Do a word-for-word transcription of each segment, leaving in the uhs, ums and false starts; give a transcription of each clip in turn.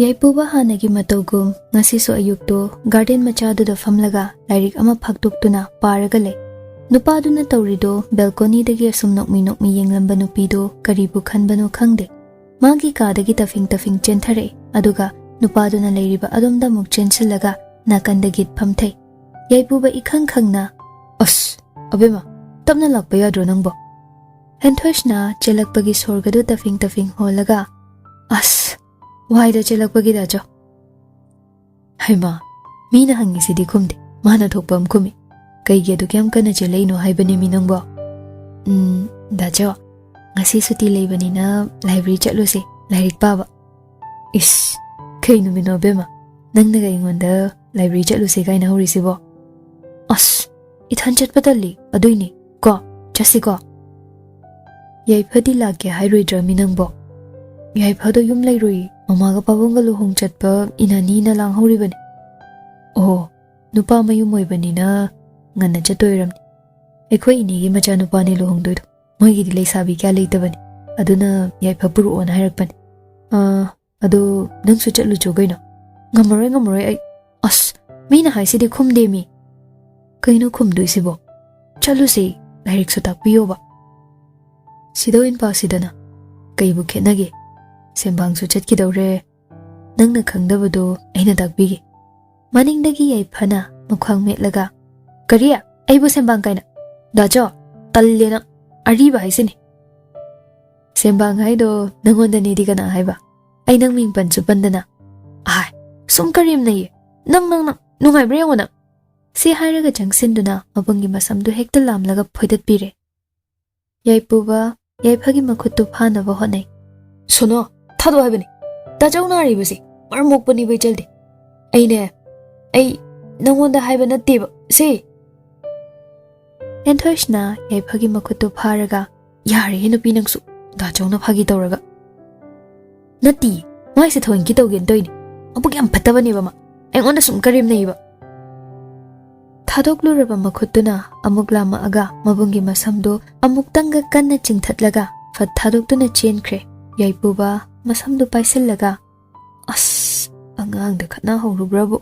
ꯌꯥꯏꯄꯨꯕ ꯍꯥꯟꯅꯒꯤ ꯃꯇꯧꯒꯨꯝ ꯉꯁꯤꯁꯨ ꯑꯌꯨꯛꯇꯣ ꯒꯥꯔꯗꯦꯟ ꯃꯆꯥꯗꯨꯗ ꯐꯝꯂꯒ ꯂꯥꯏꯔꯤꯛ ꯑꯃ ꯐꯥꯛꯇꯣꯛꯇꯨꯅ ꯄꯥꯔꯒ ꯂꯩ꯫ ꯅꯨꯄꯥꯗꯨꯅ ꯇꯧꯔꯤꯗꯣ ꯕꯦꯜꯀꯣꯅꯤꯗꯒꯤ ꯑꯁꯨꯝ ꯅꯣꯛꯃꯤ ꯅꯣꯛꯃꯤ ꯌꯦꯡꯂꯝꯕ ꯅꯨꯄꯤꯗꯣ ꯀꯔꯤꯕꯨ ꯈꯟꯕꯅꯣ ꯈꯪꯗꯦ꯫ ꯃꯥꯒꯤ ꯀꯥꯗꯒꯤ ꯇꯐꯤꯡ ꯇꯐꯤꯡ ꯆꯦꯟꯊꯔꯛꯑꯦ, ꯑꯗꯨꯒ ꯅꯨꯄꯥꯗꯨꯅ ꯂꯩꯔꯤꯕ ꯑꯗꯣꯝꯗ ꯑꯃꯨꯛ ꯆꯦꯟꯁꯤꯜꯂꯒ ꯅꯥꯀꯟꯗ ꯒꯤꯠ ꯐꯝꯊꯩ꯫ ꯌꯥꯏꯄꯨꯕ ꯏꯈꯪ ꯈꯪꯅ, "ꯑꯁ, ꯑꯕꯦꯝꯃ, ꯇꯞꯅ ꯂꯥꯛꯄ ꯌꯥꯗ꯭ꯔꯣ ꯅꯪꯕꯣ?" ꯍꯦꯟꯊꯣꯏꯁꯅ ꯆꯦꯜꯂꯛꯄꯒꯤ ꯁꯣꯔꯒꯗꯨ ꯇꯐꯤꯡ ꯇꯐꯤꯡ ꯍꯣꯜꯂꯒ, "ꯑꯁ, ꯋꯥꯏꯗ ꯆꯦꯜꯂꯛꯄꯒꯤ ꯗꯥꯆꯧ꯫" ꯍꯩꯃꯥ, ꯃꯤꯅ ꯍꯪꯉꯤꯁꯤꯗꯤ ꯈꯨꯝꯗꯦ, ꯃꯥꯅ ꯊꯣꯛꯄ ꯑꯃ ꯈꯨꯝꯃꯤ꯫ "ꯀꯩꯒꯤ ꯑꯗꯨꯛ ꯌꯥꯝ ꯀꯟꯅ ꯆꯦꯜꯂꯛꯏꯅꯣ ꯍꯥꯏꯕꯅꯦ ꯃꯤ ꯅꯪꯕꯣ?" "ꯎꯝ, ꯗꯥꯆꯧ, ꯉꯁꯤ ꯁꯨꯇꯤ ꯂꯩꯕꯅꯤꯅ ꯂꯥꯏꯕ꯭ꯔꯦꯔꯤ ꯆꯠꯂꯨꯁꯦ, ꯂꯥꯏꯔꯤꯛ ꯄꯥꯕ꯫" "ꯏꯁ, ꯀꯩ ꯅꯨꯃꯤꯠꯅꯣ ꯕꯦꯝꯃ, ꯅꯪꯅꯒ ꯑꯩꯉꯣꯟꯗ ꯂꯥꯏꯕ꯭ꯔꯦꯔꯤ ꯆꯠꯂꯨꯁꯦ ꯀꯥꯏꯅ ꯍꯧꯔꯤꯁꯤꯕꯣ?" "ꯑꯁ, ꯏꯊꯟ ꯆꯠꯄ ꯇꯜꯂꯤ, ꯑꯗꯨꯏꯅꯦ꯫ ꯀꯣ, ꯆꯠꯁꯤꯀꯣ?" "ꯌꯥꯏꯐꯗꯤ ꯂꯥꯛꯀꯦ ꯍꯥꯏꯔꯣꯏꯗ꯭ꯔꯃꯤ ꯅꯪꯕꯣ?" "ꯌꯥꯏꯐꯗꯣ ꯌꯨꯝ ꯂꯩꯔꯨꯏ, ꯃꯃꯥꯒ ꯄꯥꯕꯨꯡꯒ ꯂꯨꯍꯣꯡ ꯆꯠꯄ ꯏꯅꯅꯤꯅ ꯂꯥꯡꯍꯧꯔꯤꯕꯅꯤ꯫" "ꯑꯣ, ꯅꯨꯄꯥ ꯃꯌꯨꯝ ꯑꯣꯏꯕꯅꯤꯅ ꯉꯟꯅ ꯆꯠꯇꯣꯏꯔꯝꯅꯤ꯫ ꯑꯩꯈꯣꯏ ꯏꯅꯦꯒꯤ ꯃꯆꯥꯅꯨꯄꯥꯅꯦ ꯂꯨꯍꯣꯡꯗꯣꯏꯗꯣ, ꯃꯣꯏꯒꯤꯗꯤ ꯂꯩꯁꯥꯕꯤ ꯀꯌꯥ ꯂꯩꯇꯕꯅꯤ, ꯑꯗꯨꯅ ꯌꯥꯏꯐ ꯄꯨꯔꯛꯑꯣꯅ ꯍꯥꯏꯔꯛꯄꯅꯤ꯫" "ꯑꯥ, ꯑꯗꯣ ꯅꯪꯁꯨ ꯆꯠꯂꯨꯆꯣ ꯀꯩꯅꯣ꯫" "ꯉꯝꯃꯔꯣꯏ, ꯉꯝꯃꯔꯣꯏ ꯑꯩ꯫" "ꯑꯁ, ꯃꯤꯅ ꯍꯥꯏꯁꯤꯗꯤ ꯈꯨꯝꯗꯦ ꯃꯤ꯫" "ꯀꯩꯅꯣ ꯈꯨꯝꯗꯣꯏꯁꯤꯕꯣ? ꯆꯠꯂꯨꯁꯦ, ꯂꯥꯏꯔꯤꯛꯁꯨ ꯇꯥꯛꯄꯤꯌꯣꯕ꯫" "ꯁꯤꯗ ꯑꯣꯏꯅ ꯄꯥꯁꯤꯗꯅ, ꯀꯩꯕꯨ ꯈꯦꯠꯅꯒꯦ? ꯁꯦꯝꯕꯥꯡꯁꯨ ꯆꯠꯈꯤꯗꯧꯔꯦ, ꯅꯪꯅ ꯈꯪꯗꯕꯗꯣ ꯑꯩꯅ ꯇꯥꯛꯄꯤꯒꯦ꯫" ꯃꯅꯤꯡꯗꯒꯤ ꯌꯥꯏꯐꯅ ꯃꯈ꯭ꯋꯥꯡ ꯃꯦꯠꯂꯒ, "ꯀꯔꯤ? ꯑꯩꯕꯨ ꯁꯦꯝꯕꯥꯡ ꯀꯥꯏꯅ? ꯗꯥꯆꯧ, ꯇꯜꯂꯦ ꯅꯪ, ꯑꯔꯤꯕ ꯍꯥꯏꯁꯤꯅꯤ꯫" "ꯁꯦꯝꯕꯥꯡ ꯍꯥꯏꯗꯣ ꯅꯪꯉꯣꯟꯗꯅꯦꯗꯤ ꯀꯅꯥ ꯍꯥꯏꯕ? ꯑꯩ ꯅꯪ ꯃꯤꯡ ꯄꯟꯁꯨ ꯄꯟꯗꯅ꯫ ꯑꯍꯥꯏ, ꯁꯨꯝ ꯀꯔꯦꯝꯅꯩꯌꯦ꯫ ꯅꯪ, ꯅꯪ, ꯅꯪ, ꯅꯨꯡꯉꯥꯏꯕ꯭ꯔꯥ ꯌꯦꯡꯉꯣ ꯅꯪ꯫" ꯁꯤ ꯍꯥꯏꯔꯒ ꯆꯪꯁꯤꯟꯗꯨꯅ ꯃꯕꯨꯡꯒꯤ ꯃꯁꯝꯗꯨ ꯍꯦꯛꯇ ꯂꯥꯝꯂꯒ ꯐꯣꯏꯗꯠꯄꯤꯔꯦ꯫ ꯌꯥꯏꯄꯨꯕ ꯌꯥꯏꯐꯒꯤ ꯃꯈꯨꯠꯇꯨ ꯐꯥꯅꯕ ꯍꯣꯠꯅꯩ꯫ "ꯁꯣꯅꯣ, ꯊꯥꯗꯣꯛ ꯍꯥꯏꯕꯅꯤ꯫ ꯗꯥꯆꯧ ꯅꯥꯔꯤꯕꯁꯤ ꯃꯔꯝ ꯃꯣꯛꯄꯅꯤ ꯕꯩꯆꯜꯗꯤ꯫ ꯑꯩꯅꯦ, ꯑꯩ ꯅꯪꯉꯣꯟꯗ ꯍꯥꯏꯕ ꯅꯠꯇꯦꯕ ꯁꯤ꯫" ꯍꯦꯟꯊꯣꯏꯁꯅ ꯌꯥꯏꯐꯒꯤ ꯃꯈꯨꯠꯇꯨ ꯐꯥꯔꯒ, "ꯌꯥꯔꯦꯍꯦ ꯅꯨꯄꯤ ꯅꯪꯁꯨ, ꯗꯥꯆꯧꯅ ꯐꯥꯒꯤ ꯇꯧꯔꯒ꯫" "ꯅꯠꯇꯦ, ꯃꯥꯏꯁꯦ ꯊꯑꯣꯏꯀꯤ ꯇꯧꯒꯦꯅ ꯇꯧꯏꯅꯦ꯫ ꯃꯕꯨꯛ ꯌꯥꯝ ꯐꯠꯇꯕꯅꯦꯕ ꯃꯥ, ꯑꯩꯉꯣꯟꯗ ꯁꯨꯝ ꯀꯔꯦꯝꯅꯩꯕ꯫" ꯊꯥꯗꯣꯛꯂꯨꯔꯕ ꯃꯈꯨꯠꯇꯨꯅ ꯑꯃꯨꯛ ꯂꯥꯝꯃꯛꯑꯒ ꯃꯕꯨꯡꯒꯤ ꯃꯁꯝꯗꯨ ꯑꯃꯨꯛꯇꯪꯒ ꯀꯟꯅ ꯆꯤꯡꯊꯠꯂꯒ ꯐꯠ ꯊꯥꯗꯣꯛꯇꯨꯅ ꯆꯦꯟꯈ꯭ꯔꯦ꯫ ꯌꯥꯏꯄꯨꯕ ꯃꯁꯝꯗꯨ ꯄꯥꯏꯁꯤꯜꯂꯒ, "ꯑꯁ, ꯑꯉꯥꯡꯗ ꯈꯠꯅꯍꯧꯔꯨꯕ꯭ꯔꯕꯨ?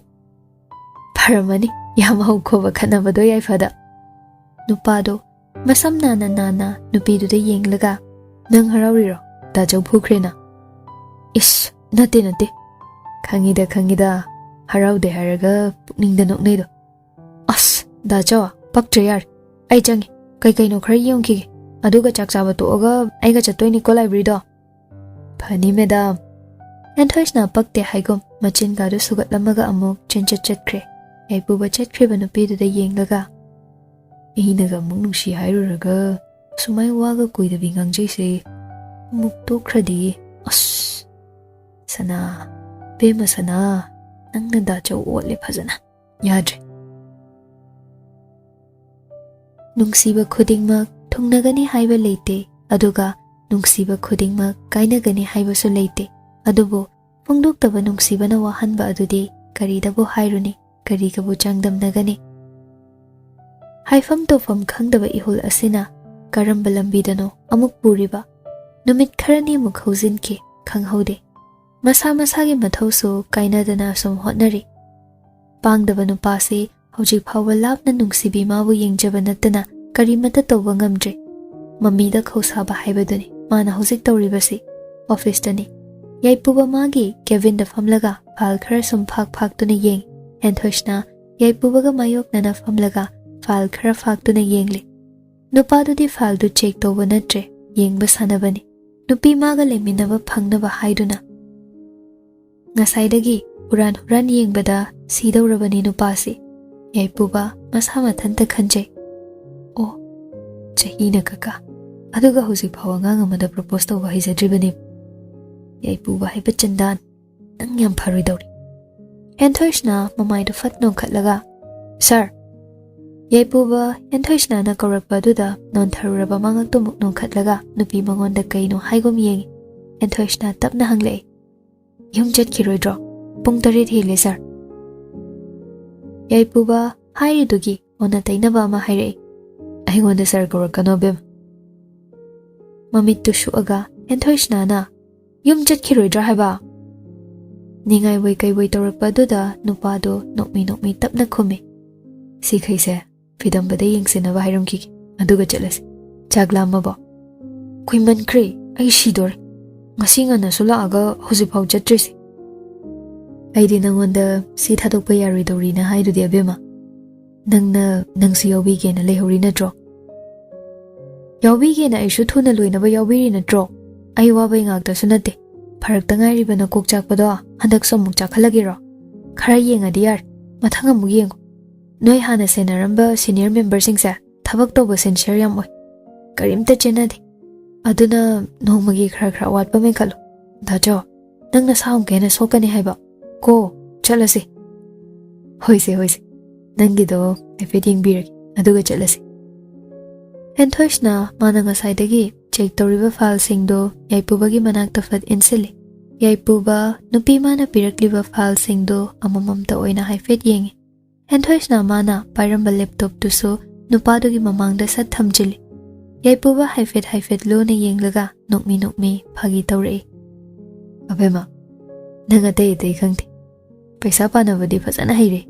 ꯐꯔꯝꯃꯅꯤ, ꯌꯥꯝ ꯍꯧꯈꯣꯕ ꯈꯠꯅꯕꯗꯣ ꯌꯥꯏꯐꯗ꯫ ꯅꯨꯄꯥꯗꯣ ꯃꯁꯝ ꯅꯥꯟꯅ ꯅꯥꯟꯅ ꯅꯨꯄꯤꯗꯨꯗ ꯌꯦꯡꯂꯒ, "ꯅꯪ ꯍꯔꯥꯎꯔꯤꯔꯣ? ꯗꯥ ꯆꯧ ꯐꯨꯈ꯭ꯔꯦꯅ?" "ꯏꯁ, ꯅꯠꯇꯦ, ꯅꯠꯇꯦ꯫ ꯈꯪꯉꯤꯗ, ꯈꯪꯉꯤꯗ꯫ ꯍꯔꯥꯎꯗꯦ ꯍꯥꯏꯔꯒ ꯄꯨꯛꯅꯤꯡꯗ ꯅꯣꯛꯅꯩꯗꯣ꯫ ꯑꯁ, ꯗꯥ ꯆꯧ, ꯄꯛꯇ꯭ꯔꯦ, ꯌꯥꯔꯦ꯫ ꯑꯩ ꯆꯪꯉꯦ꯫ ꯀꯩ ꯀꯩꯅꯣ ꯈꯔ ꯌꯦꯡꯈꯤꯒꯦ꯫ ꯑꯗꯨꯒ ꯆꯥꯛ ꯆꯥꯕ ꯇꯣꯛꯑꯒ ꯑꯩꯒ ꯆꯠꯇꯣꯏꯅꯤꯀꯣ ꯂꯥꯏꯕ꯭ꯔꯦꯔꯤꯗꯣ꯫" "ꯐꯅꯤ, ꯃꯦꯗꯥꯝ꯫" ꯍꯦꯟꯊꯣꯏꯁꯅ ꯄꯛꯇꯦ ꯍꯥꯏꯒꯨꯝ ꯃꯆꯤꯟꯒꯥꯗꯨ ꯁꯨꯒꯠꯂꯝꯃꯒ ꯑꯃꯨꯛ ꯆꯦꯟꯆꯠ ꯆꯠꯈ꯭ꯔꯦ꯫ ꯌꯥꯏꯄꯨꯕ ꯆꯠꯈ꯭ꯔꯤꯕ ꯅꯨꯄꯤꯗꯨꯗ ꯌꯦꯡꯂꯒ, "ꯃꯤꯅꯒ ꯑꯃꯨꯛ ꯅꯨꯡꯁꯤ ꯍꯥꯏꯔꯨꯔꯒ ꯁꯨꯃꯥꯏ ꯋꯥꯒ ꯀꯨꯏꯗꯕꯤ ꯉꯥꯡꯖꯩꯁꯦ꯫ ꯑꯃꯨꯛ ꯇꯣꯛꯈ꯭ꯔꯗꯤ꯫ ꯑꯁ, ꯁꯅꯥ, ꯕꯦꯝꯃ ꯁꯅꯥ, ꯅꯪꯅ ꯗꯥ ꯆꯧ ꯑꯣꯠꯂꯦ ꯐꯖꯅ꯫ ꯌꯥꯗ꯭ꯔꯦ꯫" ꯅꯨꯡꯁꯤꯕ ꯈꯨꯗꯤꯡꯃꯛ ꯊꯨꯡꯅꯒꯅꯤ ꯍꯥꯏꯕ ꯂꯩꯇꯦ, ꯑꯗꯨꯒ ꯅꯨꯡꯁꯤꯕ ꯈꯨꯗꯤꯡꯃꯛ ꯀꯥꯏꯅꯒꯅꯤ ꯍꯥꯏꯕꯁꯨ ꯂꯩꯇꯦ꯫ ꯑꯗꯨꯕꯨ ꯐꯣꯡꯗꯣꯛꯇꯕ ꯅꯨꯡꯁꯤꯕꯅ ꯋꯥꯍꯟꯕ ꯑꯗꯨꯗꯤ ꯀꯔꯤꯗꯕꯨ ꯍꯥꯏꯔꯨꯅꯤ, ꯀꯔꯤꯒꯕꯨ ꯆꯥꯡꯗꯝꯅꯒꯅꯤ? ꯍꯥꯏꯐꯝ ꯇꯧꯐꯝ ꯈꯪꯗꯕ ꯏꯍꯨꯜ ꯑꯁꯤꯅ ꯀꯔꯝꯕ ꯂꯝꯕꯤꯗꯅꯣ ꯑꯃꯨꯛ ꯄꯨꯔꯤꯕ? ꯅꯨꯃꯤꯠ ꯈꯔꯅꯤꯃꯨꯛ ꯍꯧꯖꯤꯟꯈꯤ, ꯈꯪꯍꯧꯗꯦ꯫ ꯃꯁꯥ ꯃꯁꯥꯒꯤ ꯃꯊꯧꯁꯨ ꯀꯥꯏꯅꯗꯅ ꯑꯁꯨꯝ ꯍꯣꯠꯅꯔꯤ꯫ ꯄꯥꯡꯗꯕ ꯅꯨꯄꯥꯁꯤ ꯍꯧꯖꯤꯛ ꯐꯥꯎꯕ ꯂꯥꯞꯅ ꯅꯨꯡꯁꯤꯕꯤ ꯃꯥꯕꯨ ꯌꯦꯡꯖꯕ ꯅꯠꯇꯅ ꯀꯔꯤꯃꯠꯇ ꯇꯧꯕ ꯉꯝꯗ꯭ꯔꯦ꯫ ꯃꯃꯤꯗ ꯈꯧꯁꯥꯕ ꯍꯥꯏꯕꯗꯨꯅꯤ ꯃꯥꯅ ꯍꯧꯖꯤꯛ ꯇꯧꯔꯤꯕꯁꯤ꯫ ꯑꯣꯐꯤꯁꯇꯅꯤ꯫ ꯌꯥꯏꯄꯨꯕ ꯃꯥꯒꯤ ꯀꯦꯕꯤꯟꯗ ꯐꯝꯂꯒ ꯐꯥꯏꯜ ꯈꯔ ꯁꯨꯝ ꯐꯥꯛ ꯐꯥꯛꯇꯨꯅ ꯌꯦꯡ꯫ ꯍꯦꯟꯊꯣꯏꯁꯅ ꯌꯥꯏꯄꯨꯕꯒ ꯃꯥꯌꯣꯛꯅꯅ ꯐꯝꯂꯒ ꯐꯥꯏꯜ ꯈꯔ ꯐꯥꯛꯇꯨꯅ ꯌꯦꯡꯂꯤ꯫ ꯅꯨꯄꯥꯗꯨꯗꯤ ꯐꯥꯏꯜꯗꯨ ꯆꯦꯛ ꯇꯧꯕ ꯅꯠꯇ꯭ꯔꯦ, ꯌꯦꯡꯕ ꯁꯥꯟꯅꯕꯅꯤ꯫ ꯅꯨꯄꯤ ꯃꯥꯒ ꯂꯩꯃꯤꯟꯅꯕ ꯐꯪꯅꯕ ꯍꯥꯏꯗꯨꯅ꯫ ꯉꯁꯥꯏꯗꯒꯤ ꯍꯨꯔꯥꯟ ꯍꯨꯔꯥꯟ ꯌꯦꯡꯕꯗ ꯁꯤꯗꯧꯔꯕꯅꯤ ꯅꯨꯄꯥꯁꯤ꯫ ꯌꯥꯏꯄꯨꯕ ꯃꯁꯥ ꯃꯊꯟꯇ ꯈꯟꯖꯩ꯫ "ꯑꯣ, ꯆꯍꯤꯅ ꯀꯀꯥ, ꯑꯗꯨꯒ ꯍꯧꯖꯤꯛ ꯐꯥꯎ ꯑꯉꯥꯡ ꯑꯃꯗ ꯄ꯭ꯔꯣꯄꯣꯁ ꯇꯧꯕ ꯍꯩꯖꯗ꯭ꯔꯤꯕꯅꯤ꯫ ꯌꯥꯏꯄꯨꯕ ꯍꯥꯏꯕ ꯆꯟꯗꯥꯟ, ꯅꯪ ꯌꯥꯝ ꯐꯔꯣꯏꯗꯧꯔꯤ꯫" ꯍꯦꯟꯊꯣꯏꯁꯅ ꯃꯃꯥꯏꯗꯨ ꯐꯠ ꯅꯣꯡꯈꯠꯂꯒ, "ꯁꯥꯔ!" ꯌꯥꯏꯄꯨꯕ ꯍꯦꯟꯊꯣꯏꯁꯅꯥꯅ ꯀꯧꯔꯛꯄ ꯑꯗꯨꯗ ꯅꯣꯟꯊꯔꯨꯔꯕ ꯃꯉꯛꯇꯨꯃꯨꯛ ꯅꯣꯟꯈꯠꯂꯒ ꯅꯨꯄꯤ ꯃꯉꯣꯟꯗ ꯀꯩꯅꯣ ꯍꯥꯏꯒꯨꯝ ꯌꯦꯡꯉꯤ꯫ ꯍꯦꯟꯊꯣꯏꯁꯅꯥ ꯇꯞꯅ ꯍꯪꯂꯛꯏ, "ꯌꯨꯝ ꯆꯠꯈꯤꯔꯣꯏꯗ꯭ꯔꯣ? ꯄꯨꯡ ꯇꯔꯦꯠ ꯍꯦꯜꯂꯦ, ꯁꯥꯔ꯫" ꯌꯥꯏꯄꯨꯕ ꯍꯥꯏꯔꯤꯗꯨꯒꯤ ꯑꯣꯟꯅ ꯇꯩꯅꯕ ꯑꯃ ꯍꯥꯏꯔꯛꯏ꯫ "ꯑꯩꯉꯣꯟꯗ ꯁꯥꯔ ꯀꯧꯔꯛꯀꯅꯣ, ꯕꯦꯝ꯫" ꯃꯃꯤꯠꯇꯨ ꯁꯨꯛꯑꯒ ꯍꯦꯟꯊꯣꯏꯁꯅꯥꯅ, "ꯌꯨꯝ ꯆꯠꯈꯤꯔꯣꯏꯗ꯭ꯔꯥ ꯍꯥꯏꯕ?" ꯅꯤꯡꯉꯥꯏꯕꯣꯏ ꯀꯩꯕꯣꯏ ꯇꯧꯔꯛꯄ ꯑꯗꯨꯗ ꯅꯨꯄꯥꯗꯣ ꯅꯣꯛꯃꯤ ꯅꯣꯛꯃꯤ ꯇꯞꯅ ꯈꯨꯝꯃꯤ, "ꯁꯤꯈꯩꯁꯦ ꯐꯤꯗꯝꯕꯗ ꯌꯦꯡꯁꯤꯟꯅꯕ ꯍꯥꯏꯔꯝꯈꯤꯒꯦ, ꯑꯗꯨꯒ ꯆꯠꯂꯁꯤ꯫ ꯆꯥꯛ ꯂꯥꯝꯃꯕꯣ?" "ꯀꯨꯏꯃꯟꯈ꯭ꯔꯦ, ꯑꯩ ꯁꯤꯗꯣꯔꯦ꯫ ꯉꯁꯤ ꯉꯟꯅꯁꯨ ꯂꯥꯛꯑꯒ ꯍꯧꯖꯤꯛꯐꯥꯎ ꯆꯠꯇ꯭ꯔꯤꯁꯤ꯫" "ꯑꯩꯗꯤ ꯅꯪꯉꯣꯟꯗ ꯁꯤ ꯊꯥꯗꯣꯛꯄ ꯌꯥꯔꯣꯏꯗꯧꯔꯤꯅ ꯍꯥꯏꯗꯨꯗꯤ, ꯑꯕꯦꯝꯃ꯫ ꯅꯪꯅ ꯅꯪꯁꯨ ꯌꯥꯎꯕꯤꯒꯦꯅ ꯂꯩꯍꯧꯔꯤ ꯅꯠꯇ꯭ꯔꯣ?" "ꯌꯥꯎꯕꯤꯒꯦꯅ ꯑꯩꯁꯨ ꯊꯨꯅ ꯂꯣꯏꯅꯕ ꯌꯥꯎꯕꯤꯔꯤ ꯅꯠꯇ꯭ꯔꯣ? ꯑꯩ ꯋꯥꯕꯩ ꯉꯥꯛꯇꯁꯨ ꯅꯠꯇꯦ꯫ ꯐꯔꯛꯇ ꯉꯥꯏꯔꯤꯕ ꯅꯀꯣꯛ ꯆꯥꯛꯄꯗꯣ ꯍꯟꯗꯛꯁꯨ ꯑꯃꯨꯛ ꯆꯥꯛꯈꯠꯂꯒꯦꯔꯣ? ꯈꯔ ꯌꯦꯡꯉꯗꯤ ꯌꯥꯔꯦ꯫ ꯃꯊꯪ ꯑꯃꯨꯛ ꯌꯦꯡꯉꯣ꯫ ꯅꯣꯏ ꯍꯥꯟꯅ ꯁꯦꯟꯅꯔꯝꯕ ꯁꯤꯅꯤꯌꯔ ꯃꯦꯝꯕꯔꯁꯤꯡꯁꯦ ꯊꯕꯛ ꯇꯧꯕ ꯁꯤꯟꯁꯤꯌꯔ ꯌꯥꯝ ꯑꯣꯏ꯫ ꯀꯔꯤꯝꯇ ꯆꯦꯟꯅꯗꯦ꯫ ꯑꯗꯨꯅ ꯅꯣꯡꯃꯒꯤ ꯈꯔ ꯈꯔ ꯑꯋꯥꯠꯄ ꯃꯦꯟꯈꯠꯂꯣ꯫ ꯗꯥꯆꯧ, ꯅꯪ ꯅꯁꯥ ꯑꯃꯨꯛꯀ ꯍꯦꯟꯅ ꯁꯣꯛꯀꯅꯤ ꯍꯥꯏꯕ꯫ ꯀꯣ, ꯆꯠꯂꯁꯤ꯫" "ꯍꯣꯏꯁꯦ, ꯍꯣꯏꯁꯦ꯫ ꯅꯪꯒꯤꯗꯣ ꯍꯥꯏꯐꯦꯠ ꯌꯦꯡꯕꯤꯔꯒꯦ, ꯑꯗꯨꯒ ꯆꯠꯂꯁꯤ꯫" ꯍꯦꯟꯊꯣꯏꯁꯅ ꯃꯥꯅ ꯉꯁꯥꯏꯗꯒꯤ ꯆꯦꯛ ꯇꯧꯔꯤꯕ ꯐꯥꯏꯜꯁꯤꯡꯗꯣ ꯌꯥꯏꯄꯨꯕꯒꯤ ꯃꯅꯥꯛꯇ ꯐꯠ ꯏꯟꯁꯤꯜꯂꯤ꯫ ꯌꯥꯏꯄꯨꯕ, ꯅꯨꯄꯤ ꯃꯥꯅ ꯄꯤꯔꯛꯂꯤꯕ ꯐꯥꯏꯜꯁꯤꯡꯗꯣ ꯑꯃꯃꯝꯇ ꯑꯣꯏꯅ ꯍꯥꯏꯐꯦꯠ ꯌꯦꯡꯉꯤ꯫ ꯍꯦꯟꯊꯣꯏꯁꯅ ꯃꯥꯅ ꯄꯥꯏꯔꯝꯕ ꯂꯦꯞꯇꯣꯞꯇꯨꯁꯨ ꯅꯨꯄꯥꯗꯨꯒꯤ ꯃꯃꯥꯡꯗ ꯁꯠ ꯊꯝꯖꯤꯜꯂꯤ꯫ ꯌꯥꯏꯄꯨꯕ ꯍꯥꯏꯐꯦꯠ ꯍꯥꯏꯐꯦꯠ ꯂꯨꯅ ꯌꯦꯡꯂꯒ ꯅꯣꯛꯃꯤ ꯅꯣꯛꯃꯤ ꯐꯥꯒꯤ ꯇꯧꯔꯛꯏ꯫ "ꯑꯕꯦꯝꯃ, ꯅꯪ ꯑꯇꯩ ꯑꯇꯩ ꯈꯪꯗꯦ꯫ ꯄꯩꯁꯥ ꯄꯥꯅꯕꯗꯤ ꯐꯖꯅ ꯍꯩꯔꯦ꯫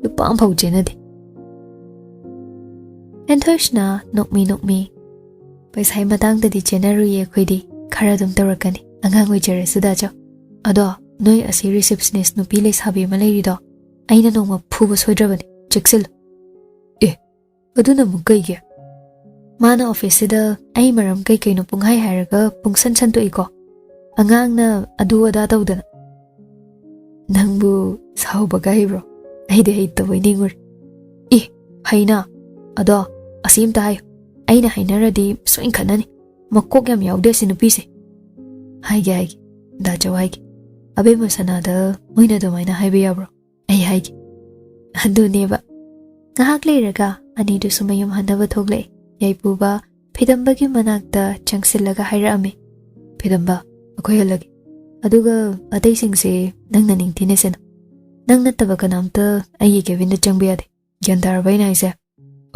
ꯂꯨꯄꯥ ꯑꯃꯐꯥꯎ ꯆꯦꯟꯅꯗꯦ꯫" ꯍꯦꯟꯊꯣꯏꯁꯅ ꯅꯣꯛꯃꯤ ꯅꯣꯛꯃꯤ, "ꯄꯩꯁꯥꯒꯤ ꯃꯇꯥꯡꯗꯗꯤ ꯆꯦꯟꯅꯔꯨꯏꯌꯦ ꯑꯩꯈꯣꯏꯗꯤ꯫ ꯈꯔ ꯑꯗꯨꯝ ꯇꯧꯔꯛꯀꯅꯤ꯫ ꯑꯉꯥꯡ ꯑꯣꯏꯖꯔꯁꯨ ꯗꯥꯆꯧ꯫ ꯑꯗꯣ ꯅꯣꯏ ꯑꯁꯤ ꯔꯤꯁꯦꯞꯁꯅꯤꯁ ꯅꯨꯄꯤ ꯂꯩꯁꯥꯕꯤ ꯑꯃ ꯂꯩꯔꯤꯗꯣ, ꯑꯩꯅ ꯅꯣꯡꯃ ꯐꯨꯕ ꯁꯣꯏꯗ꯭ꯔꯕꯅꯤ꯫ ꯆꯦꯛꯁꯤꯜꯂꯨ꯫" "ꯑꯦ, ꯑꯗꯨꯅ ꯑꯃꯨꯛ ꯀꯩꯒꯤ?" "ꯃꯥꯅ ꯑꯣꯐꯤꯁꯁꯤꯗ ꯑꯩ ꯃꯔꯝ ꯀꯩ ꯀꯩꯅꯣ ꯄꯨꯡꯍꯥꯏ ꯍꯥꯏꯔꯒ ꯄꯨꯡꯁꯟ ꯁꯟꯗꯣꯛꯏꯀꯣ꯫ ꯑꯉꯥꯡꯅ ꯑꯗꯨ ꯑꯗꯥ ꯇꯧꯗꯅ꯫" "ꯅꯪꯕꯨ ꯁꯥꯎꯕꯒ ꯍꯩꯕ꯭ꯔꯣ? ꯑꯩꯗꯤ ꯍꯩꯇꯕꯣꯏ ꯅꯤꯡꯉꯨꯔꯦ꯫" "ꯑꯦ, ꯍꯩꯅ꯫ ꯑꯗꯣ ꯑꯁꯤ ꯑꯝꯇ ꯍꯥꯏꯌꯨ꯫ ꯑꯩꯅ ꯍꯥꯏꯅꯔꯗꯤ ꯁꯣꯏꯅ ꯈꯠꯅꯅꯤ꯫ ꯃꯀꯣꯛ ꯌꯥꯝ ꯌꯥꯎꯗꯦ ꯑꯁꯤ ꯅꯨꯄꯤꯁꯦ꯫" "ꯍꯥꯏꯒꯦ, ꯍꯥꯏꯒꯦ꯫ ꯗꯥꯆꯧ ꯍꯥꯏꯒꯦ꯫ ꯑꯕꯦꯝꯃ ꯁꯅꯥꯗ ꯃꯣꯏꯅ ꯑꯗꯨꯃꯥꯏꯅ ꯍꯥꯏꯕ ꯌꯥꯕ꯭ꯔꯣ? ꯑꯩ ꯍꯥꯏꯒꯦ꯫" ꯑꯗꯨꯅꯦꯕ꯫ ꯉꯥꯏꯍꯥꯛ ꯂꯩꯔꯒ ꯑꯅꯤꯗꯨꯁꯨ ꯃꯌꯨꯝ ꯍꯟꯅꯕ ꯊꯣꯛꯂꯛꯑꯦ꯫ ꯌꯥꯏꯄꯨꯕ ꯐꯤꯗꯝꯕꯒꯤ ꯃꯅꯥꯛꯇ ꯆꯪꯁꯤꯜꯂꯒ ꯍꯥꯏꯔꯛꯑꯝꯃꯤ, "ꯐꯤꯗꯝꯕ, ꯑꯩꯈꯣꯏ ꯍꯜꯂꯒꯦ꯫ ꯑꯗꯨꯒ ꯑꯇꯩꯁꯤꯡꯁꯦ ꯅꯪꯅ ꯅꯤꯡꯊꯤꯅ ꯁꯦꯟꯅꯧ꯫ ꯅꯪ ꯅꯠꯇꯕ ꯀꯅꯥꯝꯇ ꯑꯩꯒꯤ ꯀꯦꯕꯤꯟꯗ ꯆꯪꯕ ꯌꯥꯗꯦ꯫ ꯒ꯭ꯌꯥꯟ ꯇꯥꯔꯕ ꯑꯩꯅ ꯍꯥꯏꯁꯦ?"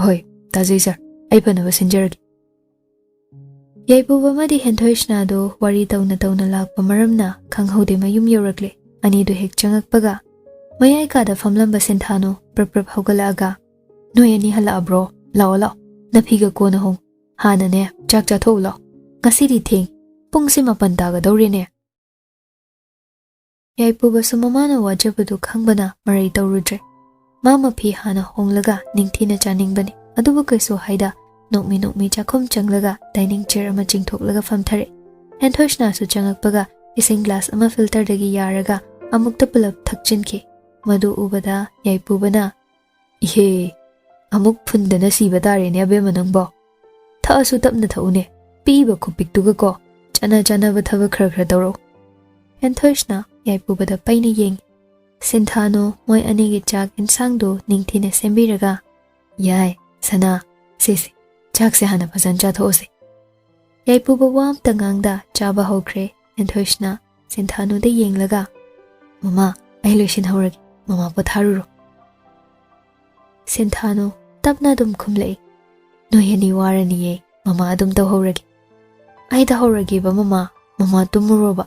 "ꯍꯣꯏ, ꯇꯥꯖꯩ ꯁꯥꯔ꯫ ꯑꯩ ꯐꯅꯕ ꯁꯤꯟꯖꯔꯒꯦ꯫" ꯌꯥꯏꯄꯨꯕ ꯑꯃꯗꯤ ꯍꯦꯟꯊꯣꯏꯁꯅꯥꯗꯣ ꯋꯥꯔꯤ ꯇꯧꯅ ꯇꯧꯅ ꯂꯥꯛꯄ ꯃꯔꯝꯅ ꯈꯪꯍꯧꯗꯦ ꯃꯌꯨꯝ ꯌꯧꯔꯛꯂꯦ꯫ ꯑꯅꯤꯗꯨ ꯍꯦꯛ ꯆꯪꯉꯛꯄꯒ, ꯃꯌꯥꯏ ꯀꯥꯗ ꯐꯝꯂꯝꯕ ꯁꯤꯟꯊꯥꯅꯨ ꯄ꯭ꯔꯞ ꯄ꯭ꯔꯞ ꯍꯧꯒꯠꯂꯛꯑꯒ, "ꯅꯣꯏ ꯑꯅꯤ ꯍꯜꯂꯛꯑꯕ꯭ꯔꯣ? ꯂꯥꯛꯑꯣ, ꯂꯥꯛꯑꯣ, ꯅꯐꯤꯒ ꯀꯣꯟꯅ ꯍꯣꯡ꯫ ꯍꯥꯟꯅꯅꯦ, ꯆꯥꯛ ꯆꯥꯊꯣꯛꯎ ꯂꯥꯛꯑꯣ꯫ ꯉꯁꯤꯗꯤ ꯊꯦꯡ, ꯄꯨꯡꯁꯦ ꯃꯥꯄꯟ ꯇꯥꯒꯗꯧꯔꯦꯅꯦ꯫" ꯌꯥꯏꯄꯨꯕꯁꯨ ꯃꯃꯥꯅ ꯋꯥꯖꯕꯗꯨ ꯈꯪꯕꯅ ꯃꯔꯩ ꯇꯧꯔꯨꯗ꯭ꯔꯦ꯫ ꯃꯥ ꯃꯐꯤ ꯍꯥꯟꯅ ꯍꯣꯡꯂꯒ ꯅꯤꯡꯊꯤꯅ ꯆꯥꯅꯤꯡꯕꯅꯤ, ꯑꯗꯨꯕꯨ ꯀꯩꯁꯨ ꯍꯥꯏꯗ ꯅꯣꯛꯃꯤ ꯅꯣꯛꯃꯤ ꯆꯥꯛꯈꯨꯝ ꯆꯪꯂꯒ dining chair ꯑꯃ ꯆꯤꯡꯊꯣꯛꯂꯒ ꯐꯝꯊꯔꯦ꯫ ꯍꯦꯟꯊꯣꯏꯁꯅꯥꯁꯨ ꯆꯪꯉꯛꯄꯒ ꯏꯁꯤꯡ glass ꯑꯃ filterꯗꯒꯤ ꯌꯥꯔꯒ ꯑꯃꯨꯛꯇ ꯄꯨꯂꯞ ꯊꯛꯆꯤꯟꯈꯤ꯫ ꯃꯗꯨ ꯎꯕꯗ ꯌꯥꯏꯄꯨꯕꯅ, "ꯏꯍꯦ, ꯑꯃꯨꯛ ꯐꯨꯟꯗꯅ ꯁꯤꯕ ꯇꯥꯔꯦꯅꯦ ꯑꯕꯦꯝꯃ ꯅꯪꯕꯣ꯫ ꯊꯛꯑꯁꯨ ꯇꯞꯅ ꯊꯛꯎꯅꯦ, ꯄꯤꯛꯏꯕ ꯈꯨꯄꯤꯛꯇꯨꯒꯀꯣ꯫ ꯆꯥꯅ ꯆꯥꯅꯕ ꯊꯕꯛ ꯈꯔ ꯈꯔ ꯇꯧꯔꯛꯎ꯫" ꯍꯦꯟꯊꯣꯏꯁꯅ ꯌꯥꯏꯄꯨꯕꯗ ꯄꯩꯅ ꯌꯦꯡꯉꯤ꯫ ꯁꯤꯟꯊꯥꯅꯨ ꯃꯣꯏ ꯑꯅꯤꯒꯤ ꯆꯥꯛ ꯏꯟꯁꯥꯡꯗꯨ ꯅꯤꯡꯊꯤꯅ ꯁꯦꯝꯕꯤꯔꯒ, "ꯌꯥꯏ, ꯁꯅꯥ, ꯁꯦ ꯁꯦ, ꯆꯥꯛꯁꯦ ꯍꯥꯟꯅ ꯐꯖꯅ ꯆꯥꯊꯣꯛꯑꯁꯦ꯫" ꯌꯥꯏꯄꯨꯕ ꯋꯥ ꯑꯝꯇ ꯉꯥꯡꯗ ꯆꯥꯕ ꯍꯧꯈ꯭ꯔꯦ꯫ ꯍꯦꯟꯊꯣꯏꯁꯅ ꯁꯤꯟꯊꯥꯅꯨꯗ ꯌꯦꯡꯂꯒ, "ꯃꯃꯥ, ꯑꯩ ꯂꯣꯏꯁꯤꯟꯍꯧꯔꯒꯦ, ꯃꯃꯥ ꯄꯣꯊꯥꯔꯨꯔꯣ꯫" ꯁꯤꯟꯊꯥꯅꯨ ꯇꯞꯅ ꯑꯗꯨꯝ ꯈꯨꯝꯂꯛꯏ, "ꯅꯣꯏ ꯑꯅꯤ ꯋꯥꯔꯅꯤꯌꯦ, ꯃꯃꯥ ꯑꯗꯨꯝ ꯇꯧꯍꯧꯔꯒꯦ꯫" "ꯑꯩ ꯇꯧꯍꯧꯔꯒꯦꯕ ꯃꯃꯥ, ꯃꯃꯥ ꯇꯨꯝꯃꯨꯔꯣꯕ꯫"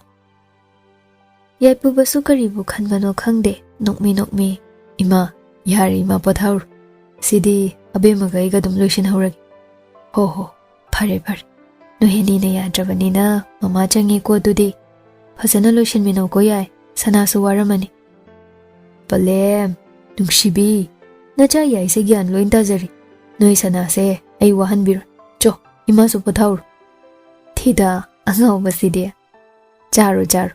ꯌꯥꯏꯄꯨꯕꯁꯨ ꯀꯔꯤꯕꯨ ꯈꯟꯕꯅꯣ ꯈꯪꯗꯦ, ꯅꯣꯛꯃꯤ ꯅꯣꯛꯃꯤ, "ꯏꯃꯥ, ꯌꯥꯔꯦ ꯏꯃꯥ, ꯄꯣꯊꯥꯍꯧꯔꯣ꯫ ꯁꯤꯗꯤ ꯑꯕꯦꯝꯃꯒ ꯑꯩꯒ ꯑꯗꯨꯝ ꯂꯣꯏꯁꯤꯟꯍꯧꯔꯒꯦ꯫" "ꯍꯣ ꯍꯣ, ꯐꯔꯦ ꯐꯔꯦ꯫ ꯅꯣꯏ ꯑꯅꯤꯅ ꯌꯥꯗ꯭ꯔꯕꯅꯤꯅ ꯃꯃꯥ ꯆꯪꯉꯦꯀꯣ ꯑꯗꯨꯗꯤ꯫ ꯐꯖꯅ ꯂꯣꯏꯁꯤꯟꯃꯤꯟꯅꯧꯀꯣ ꯌꯥꯏ, ꯁꯅꯥꯁꯨ ꯋꯥꯔꯝꯃꯅꯤ꯫" "ꯄꯂꯦꯝ, ꯅꯨꯡꯁꯤꯕꯤ, ꯅꯆꯥ ꯌꯥꯏꯁꯦ ꯒ꯭ꯌꯥꯟ ꯂꯣꯏ ꯇꯥꯖꯔꯤ꯫ ꯅꯣꯏ ꯁꯅꯥꯁꯦ ꯑꯩ ꯋꯥꯍꯟꯕꯤꯔꯣꯏ꯫ ꯆꯣ, ꯏꯃꯥꯁꯨ ꯄꯣꯊꯥꯍꯧꯔꯣ꯫ ꯊꯤꯗ, ꯑꯉꯥꯎꯕꯁꯤꯗꯤ꯫ ꯆꯥꯔꯣ, ꯆꯥꯔꯣ꯫"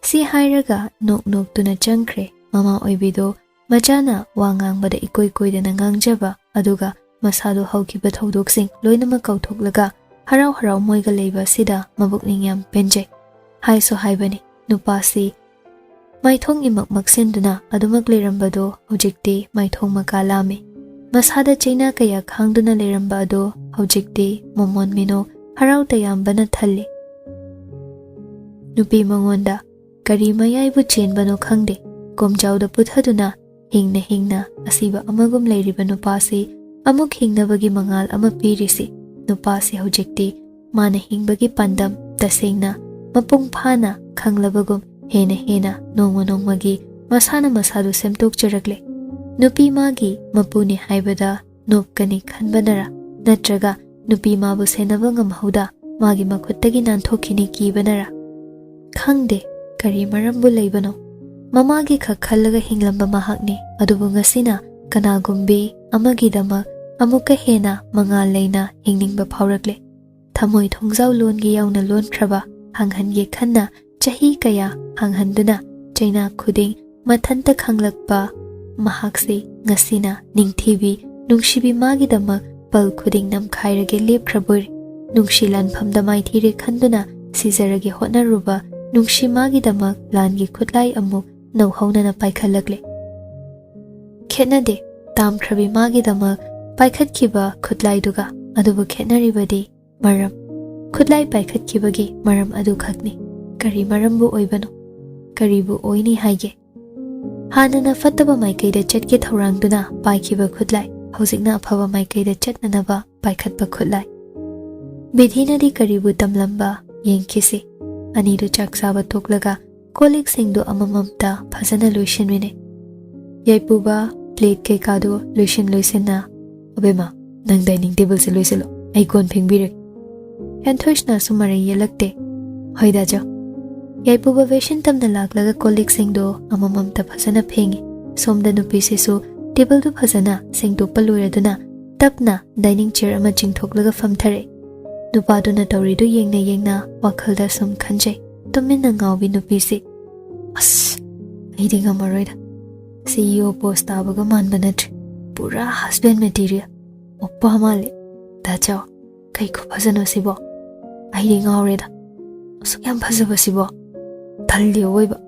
ꯁꯤ ꯍꯥꯏꯔꯒ ꯅꯣꯛ ꯅꯣꯛꯇꯨꯅ ꯆꯪꯈ꯭ꯔꯦ꯫ ꯃꯃꯥ ꯑꯣꯏꯕꯤꯗꯣ ꯃꯆꯥꯅ ꯋꯥ ꯉꯥꯡꯕꯗ ꯏꯀꯣꯏ ꯀꯣꯏꯗꯅ ꯉꯥꯡꯖꯕ, ꯑꯗꯨꯒ ꯃꯁꯥꯗꯣ ꯍꯧꯈꯤꯕ ꯊꯧꯗꯣꯛꯁꯤꯡ ꯂꯣꯏꯅꯃꯛ ꯀꯥꯎꯊꯣꯛꯂꯒ ꯍꯔꯥꯎ ꯍꯔꯥꯎ ꯃꯣꯏꯒ ꯂꯩꯕ ꯑꯁꯤꯗ ꯃꯕꯨꯛꯅꯤꯡ ꯌꯥꯝ ꯄꯦꯟꯖꯩ꯫ ꯍꯥꯏꯁꯨ ꯍꯥꯏꯕꯅꯤ, ꯅꯨꯄꯥꯁꯤ ꯃꯥꯏꯊꯣꯡ ꯏꯃꯛ ꯃꯛꯁꯤꯟꯗꯨꯅ ꯑꯗꯨꯃꯛ ꯂꯩꯔꯝꯕꯗꯣ ꯍꯧꯖꯤꯛꯇꯤ ꯃꯥꯏꯊꯣꯡ ꯃꯀꯥ ꯂꯥꯝꯃꯤ꯫ ꯃꯁꯥꯗ ꯆꯩꯅꯥ ꯀꯌꯥ ꯈꯥꯡꯗꯨꯅ ꯂꯩꯔꯝꯕ ꯑꯗꯣ ꯍꯧꯖꯤꯛꯇꯤ ꯃꯃꯣꯟ ꯃꯤꯅꯣꯛ ꯍꯔꯥꯎ ꯇꯌꯥꯝꯕꯅ ꯊꯜꯂꯤ꯫ ꯅꯨꯄꯤ ꯃꯉꯣꯟꯗ ꯀꯔꯤ ꯃꯌꯥꯏꯕꯨ ꯆꯦꯟꯕꯅꯣ ꯈꯪꯗꯦ, ꯀꯣꯝꯖꯥꯎꯗ ꯄꯨꯊꯗꯨꯅ ꯍꯤꯡꯅ ꯍꯤꯡꯅ ꯑꯁꯤꯕ ꯑꯃꯒꯨꯝ ꯂꯩꯔꯤꯕ ꯅꯨꯄꯥꯁꯤ ꯑꯃꯨꯛ ꯍꯤꯡꯅꯕꯒꯤ ꯃꯉꯥꯜ ꯑꯃ ꯄꯤꯔꯤꯁꯤ꯫ ꯅꯨꯄꯥꯁꯤ ꯍꯧꯖꯤꯛꯇꯤ ꯃꯥꯅ ꯍꯤꯡꯕꯒꯤ ꯄꯥꯟꯗꯝ ꯇꯁꯦꯡꯅ ꯃꯄꯨꯡ ꯐꯥꯅ ꯈꯪꯂꯕꯒꯨꯝ ꯍꯦꯟꯅ ꯍꯦꯟꯅ ꯅꯣꯡꯃ ꯅꯣꯡꯃꯒꯤ ꯃꯁꯥꯅ ꯃꯁꯥꯗꯨ ꯁꯦꯝꯗꯣꯛꯆꯔꯛꯂꯦ꯫ ꯅꯨꯄꯤ ꯃꯥꯒꯤ ꯃꯄꯨꯅꯤ ꯍꯥꯏꯕꯗ ꯅꯣꯞꯀꯅꯤ ꯈꯟꯕꯅꯔ, ꯅꯠꯇ꯭ꯔꯒ ꯅꯨꯄꯤ ꯃꯥꯕꯨ ꯁꯦꯟꯅꯕ ꯉꯝꯍꯧꯗ ꯃꯥꯒꯤ ꯃꯈꯨꯠꯇꯒꯤ ꯅꯥꯟꯊꯣꯛꯈꯤꯅꯤ ꯀꯤꯕꯅꯔ? ꯈꯪꯗꯦ ꯀꯔꯤ ꯃꯔꯝꯕꯨ ꯂꯩꯕꯅꯣ꯫ ꯃꯃꯥꯒꯤ ꯈꯛ ꯈꯜꯂꯒ ꯍꯤꯡꯂꯝꯕ ꯃꯍꯥꯛꯅꯤ, ꯑꯗꯨꯕꯨ ꯉꯁꯤꯅ ꯀꯅꯥꯒꯨꯝꯕꯤ ꯑꯃꯒꯤꯗꯃꯛ ꯑꯃꯨꯛꯀ ꯍꯦꯟꯅ ꯃꯉꯥꯜ ꯂꯩꯅ ꯍꯤꯡꯅꯤꯡꯕ ꯐꯥꯎꯔꯛꯂꯦ꯫ ꯊꯃꯣꯏ ꯊꯣꯡꯖꯥꯎ ꯂꯣꯟꯒꯦ ꯌꯥꯎꯅ ꯂꯣꯟꯈ꯭ꯔꯕ ꯍꯥꯡꯍꯟꯒꯦ ꯈꯟꯅ ꯆꯍꯤ ꯀꯌꯥ ꯍꯥꯡꯍꯟꯗꯨꯅ ꯆꯩꯅꯥ ꯈꯨꯗꯤꯡ ꯃꯊꯟꯇ ꯈꯪꯂꯛꯄ ꯃꯍꯥꯛꯁꯤ ꯉꯁꯤꯅ ꯅꯤꯡꯊꯤꯕꯤ ꯅꯨꯡꯁꯤꯕꯤ ꯃꯥꯒꯤꯗꯃꯛ ꯄꯜ ꯈꯨꯗꯤꯡ ꯅꯝꯈꯥꯏꯔꯒꯦ ꯂꯦꯞꯈ꯭ꯔꯕꯣꯏꯔꯦ꯫ ꯅꯨꯡꯁꯤ ꯂꯥꯟꯐꯝꯗ ꯃꯥꯏꯊꯤꯔꯦ ꯈꯟꯗꯨꯅ ꯁꯤꯖꯔꯒꯦ ꯍꯣꯠꯅꯔꯨꯕ ꯅꯨꯡꯁꯤ ꯃꯥꯒꯤꯗꯃꯛ ꯂꯥꯟꯒꯤ ꯈꯨꯠꯂꯥꯏ ꯑꯃꯨꯛ ꯅꯧꯍꯧꯅꯅ ꯄꯥꯏꯈꯠꯂꯛꯂꯦ꯫ ꯈꯦꯠꯅꯗꯦ, ꯇꯥꯝꯈ꯭ꯔꯕꯤ ꯃꯥꯒꯤꯗꯃꯛ ꯄꯥꯏꯈꯠꯈꯤꯕ ꯈꯨꯠꯂꯥꯏꯗꯨꯒ꯫ ꯑꯗꯨꯕꯨ ꯈꯦꯠꯅꯔꯤꯕꯗꯤ ꯃꯔꯝ, ꯈꯨꯠꯂꯥꯏ ꯄꯥꯏꯈꯠꯈꯤꯕꯒꯤ ꯃꯔꯝ ꯑꯗꯨꯈꯛꯅꯤ꯫ ꯀꯔꯤ ꯃꯔꯝꯕꯨ ꯑꯣꯏꯕꯅꯣ? ꯀꯔꯤꯕꯨ ꯑꯣꯏꯅꯤ ꯍꯥꯏꯒꯦ? ꯍꯥꯟꯅꯅ ꯐꯠꯇꯕ ꯃꯥꯏꯀꯩꯗ ꯆꯠꯀꯦ ꯊꯧꯔꯥꯡꯗꯨꯅ ꯄꯥꯏꯈꯤꯕ ꯈꯨꯠꯂꯥꯏ, ꯍꯧꯖꯤꯛꯅ ꯑꯐꯕ ꯃꯥꯏꯀꯩꯗ ꯆꯠꯅꯅꯕ ꯄꯥꯏꯈꯠꯄ ꯈꯨꯠꯂꯥꯏ꯫ ꯕꯤꯙꯤꯅꯗꯤ ꯀꯔꯤꯕꯨ ꯇꯝꯂꯝꯕ? ꯌꯦꯡꯈꯤꯁꯤ꯫ ꯑꯅꯤꯗꯨ ꯆꯥꯛ ꯆꯥꯕ ꯇꯣꯛꯂꯒ ꯀꯣꯜ ꯂꯤꯛꯁꯤꯡꯗꯨ ꯑꯃꯃꯝꯇ ꯐꯖꯅ ꯂꯣꯏꯁꯤꯟꯃꯤꯟꯅꯩ꯫ ꯌꯥꯏꯄꯨꯕ, ꯄ꯭ꯂꯦꯠ ꯀꯩꯀꯥꯗꯨ ꯂꯣꯏꯁꯤꯟ ꯂꯣꯏꯁꯤꯟꯅ꯫ "ꯑꯕꯦꯝꯃ, ꯅꯪ ꯗꯥꯏꯅꯤꯡ ꯇꯦꯕꯜꯁꯦ ꯂꯣꯏꯁꯤꯜꯂꯣ, ꯑꯩ ꯀꯣꯟ ꯐꯦꯡꯕꯤꯔꯒꯦ꯫" ꯍꯦꯟꯊꯣꯏꯁꯅꯥꯁꯨ ꯃꯔꯩ ꯌꯦꯜꯂꯛꯇꯦ꯫ "ꯍꯣꯏꯗ ꯆꯣ꯫" ꯌꯥꯏꯄꯨꯕ ꯕꯦꯁꯤꯟ ꯇꯝꯅ ꯂꯥꯛꯂꯒ ꯀꯣꯜ ꯂꯤꯛꯁꯤꯡꯗꯨ ꯑꯃꯃꯝꯇ ꯐꯖꯅ ꯐꯦꯡꯉꯤ꯫ ꯁꯣꯝꯗ ꯅꯨꯄꯤꯁꯤꯁꯨ ꯇꯦꯕꯜꯗꯨ ꯐꯖꯅ ꯁꯦꯡꯗꯣꯛꯄ ꯂꯣꯏꯔꯗꯨꯅ ꯇꯞꯅ ꯗꯥꯏꯅꯤꯡ ꯆꯤꯌꯔ ꯑꯃ ꯆꯤꯡꯊꯣꯛꯂꯒ ꯐꯝꯊꯔꯛꯏ꯫ ꯅꯨꯄꯥꯗꯨꯅ ꯇꯧꯔꯤꯗꯨ ꯌꯦꯡꯅ ꯌꯦꯡꯅ ꯋꯥꯈꯜꯗ ꯁꯨꯝ ꯈꯟꯖꯩ꯫ ꯇꯨꯃꯤꯟꯅ ꯉꯥꯎꯕꯤ ꯅꯨꯄꯤꯁꯤ꯫ "ꯑꯁ, ꯑꯩꯗꯤ ꯉꯝꯃꯔꯣꯏꯗ꯫ ꯁꯤ ꯏ ꯑꯣ ꯄꯣꯁ ꯇꯥꯕꯒ ꯃꯥꯟꯕ ꯅꯠꯇ꯭ꯔꯦ꯫ ꯄꯨꯔꯥ ꯍꯁꯕꯦꯟ ꯃꯦꯇꯤꯔꯤꯌꯦꯜ꯫ ꯑꯣꯄꯥ ꯃꯥꯜꯂꯦ꯫ ꯗꯥ ꯆꯥꯎ, ꯀꯩ ꯈꯨꯐꯖꯅꯣ ꯁꯤꯕꯣ? ꯑꯩꯗꯤ ꯉꯥꯎꯔꯦꯗ꯫ ꯑꯁꯨꯛ ꯌꯥꯝ ꯐꯖꯕꯁꯤꯕꯣ? ꯇꯜꯂꯤ ꯑꯋꯣꯏꯕ꯫"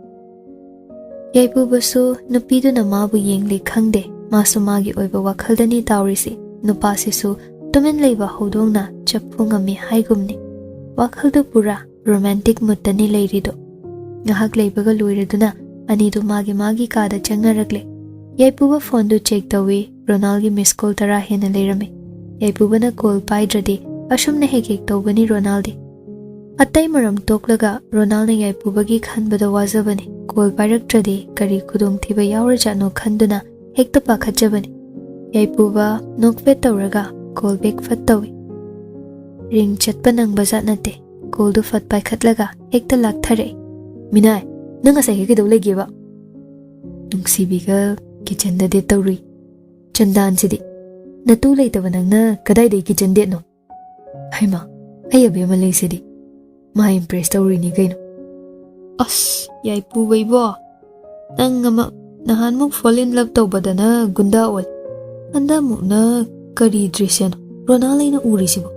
ꯌꯥꯏꯄꯨꯕꯁꯨ ꯅꯨꯄꯤꯗꯨꯅ ꯃꯥꯕꯨ ꯌꯦꯡꯂꯤ ꯈꯪꯗꯦ, ꯃꯥꯁꯨ ꯃꯥꯒꯤ ꯑꯣꯏꯕ ꯋꯥꯈꯜꯗꯅꯤ ꯇꯥꯎꯔꯤꯁꯤ꯫ ꯅꯨꯄꯥꯁꯤꯁꯨ ꯇꯨꯃꯤꯟ ꯂꯩꯕ ꯍꯧꯗꯣꯡꯅ ꯆꯐꯨ ꯉꯝꯃꯤ ꯍꯥꯏꯒꯨꯝꯅꯤ꯫ ꯋꯥꯈꯜꯗꯨ ꯄꯨꯔꯥ ꯔꯣꯃꯥꯟꯇꯤꯛ ꯃꯨꯠꯇꯅꯤ ꯂꯩꯔꯤꯗꯣ꯫ ꯉꯥꯏꯍꯥꯛ ꯂꯩꯕꯒ ꯂꯣꯏꯔꯗꯨꯅ ꯑꯅꯤꯗꯨ ꯃꯥꯒꯤ ꯃꯥꯒꯤ ꯀꯥꯗ ꯆꯪꯅꯔꯛꯂꯦ꯫ ꯌꯥꯏꯄꯨꯕ ꯐꯣꯟꯗꯨ ꯆꯦꯛ ꯇꯧꯏ꯫ ꯔꯣꯅꯥꯜꯒꯤ ꯃꯤꯁ ꯀꯣꯜ ꯇꯔꯥ ꯍꯦꯟꯅ ꯂꯩꯔꯝꯃꯤ꯫ ꯌꯥꯏꯄꯨꯕꯅ ꯀꯣꯜ ꯄꯥꯏꯗ꯭ꯔꯗꯤ ꯑꯁꯨꯝꯅ ꯍꯦꯛ ꯍꯦꯛ ꯇꯧꯕꯅꯤ ꯔꯣꯅꯥꯜꯗꯤ꯫ ꯑꯇꯩ ꯃꯔꯝ ꯇꯣꯛꯂꯒ ꯔꯣꯅꯥꯜꯅ ꯌꯥꯏꯄꯨꯕꯒꯤ ꯈꯟꯕꯗ ꯋꯥꯖꯕꯅꯤ꯫ ꯀꯣꯜ ꯄꯥꯏꯔꯛꯇ꯭ꯔꯗꯤ ꯀꯔꯤ ꯈꯨꯗꯣꯡꯊꯤꯕ ꯌꯥꯎꯔꯖꯥꯠꯅꯣ ꯈꯟꯗꯨꯅ ꯍꯦꯛꯇ ꯄꯥꯈꯠꯆꯕꯅꯤ꯫ ꯌꯥꯏꯄꯨꯕ ꯅꯣꯛꯐꯦꯠ ꯇꯧꯔꯒ ꯀꯣꯜ ꯕꯦꯛ ꯐꯠ ꯇꯧꯏ꯫ ꯔꯤꯡ ꯆꯠꯄ ꯅꯪꯕꯖꯥꯠ ꯅꯠꯇꯦ꯫ ꯀꯣꯜꯗꯨ ꯐꯠ ꯄꯥꯏꯈꯠꯂꯒ ꯍꯦꯛꯇ ꯂꯥꯛꯊꯔꯛꯏ꯫ "ꯃꯤꯅꯥꯏ, ꯅꯪ ꯉꯁꯥꯏ ꯍꯦꯛ ꯀꯩꯗꯧ ꯂꯩꯒꯦꯕ?" "ꯅꯨꯡꯁꯤꯕꯤꯒ ꯀꯤꯆꯟꯗ ꯗꯦꯠ ꯇꯧꯔꯨꯏ꯫ ꯆꯟꯗꯥꯟꯁꯤꯗꯤ, ꯅꯇꯨ ꯂꯩꯇꯕ ꯅꯪꯅ ꯀꯗꯥꯏꯗꯩ ꯀꯤꯆꯟ ꯗꯦꯠꯅꯣ?" "ꯍꯩꯃꯥ, ꯑꯩ ꯑꯕꯦꯝꯃ ꯂꯩꯁꯤꯗꯤ, ꯃꯥ ꯏꯝꯄ꯭ꯔꯦꯁ ꯇꯧꯔꯤꯅꯤ ꯀꯩꯅꯣ꯫" "ꯑꯁ, ꯌꯥꯏꯄꯨꯕ ꯏꯕꯣ, ꯅꯪ ꯑꯃ ꯅꯍꯥꯟꯃꯨꯛ ꯐꯣꯜ ꯏꯟ ꯂꯞ ꯇꯧꯕꯗꯅ ꯒꯨꯟꯗꯥ ꯑꯣꯜ, ꯍꯟꯗꯛꯃꯨꯛꯅ ꯀꯔꯤ ꯗ꯭ꯔꯤꯁ꯭ꯌꯅꯣ ꯔꯣꯅꯥꯜ ꯑꯩꯅ ꯎꯔꯤꯁꯤꯕꯣ?